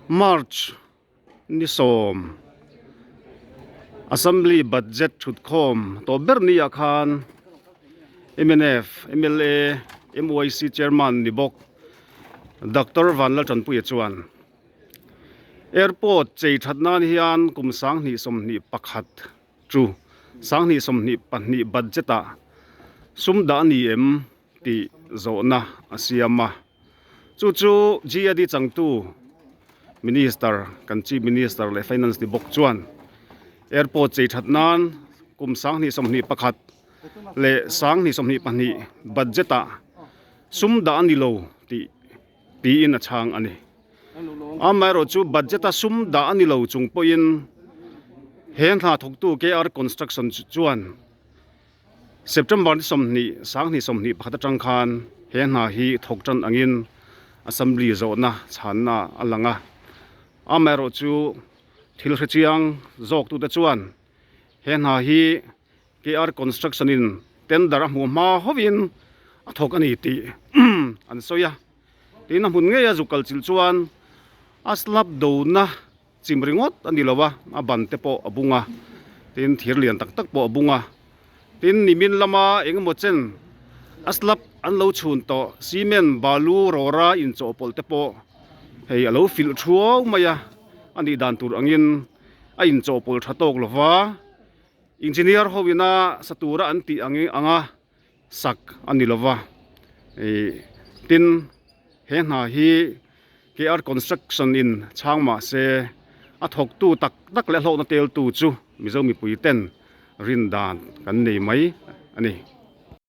March ni sawm Assembly budget thutkhawm tawh ber ni ah khan mnf mla myc chairman ni bawk Doctor Vanlaltanpuia chuan airport chei that nan hian kum 2021 chu 2022 budget ah sum dah a ni em tih zawhna a siam a. Chu chu GAD changtu Minister, kan Chief Minister leh Finance ni bawk chuan Airport chei that nan kum 2021 leh 2022 budget ah sum dah a ni lo tih tiin a chhang a ni. Amaherawh chu budget a sum dah a ni lo chung pawhin he hna thawktu KR Construction chuan September ni 20, 2021 atang khan he hna hi thawk tan angin Assembly zawhna chhanna a lang a. Amaherawh chu thil hrechiang zawk tute chuan he hna hi KR Construction in tender a hmuh hma hovin a thawk a ni tih an sawi a. Tin a hmun ngei a zuk kal chilh chuan a slab dona Chim ringawt a ni lo a, a ban te pawh a bung a, tin thir lian tak tak pawh a bung a, tin nimin lama eng emaw chen a slab an lo chhun tawh cement balu rawra inchawhpawlh te pawh hei a lo filh thuau mai a, a nih dan tur angin a inchawhpawlh tha tawk lo va, engineer ho ina sa tura an tih ang anga sak a ni lo va, ih tin he hna hi KR Construction in chhang mah se a thawktu tak tak leh a hlawhna teltu chu Mizo mipui ten rin dan kan nei mai a ni.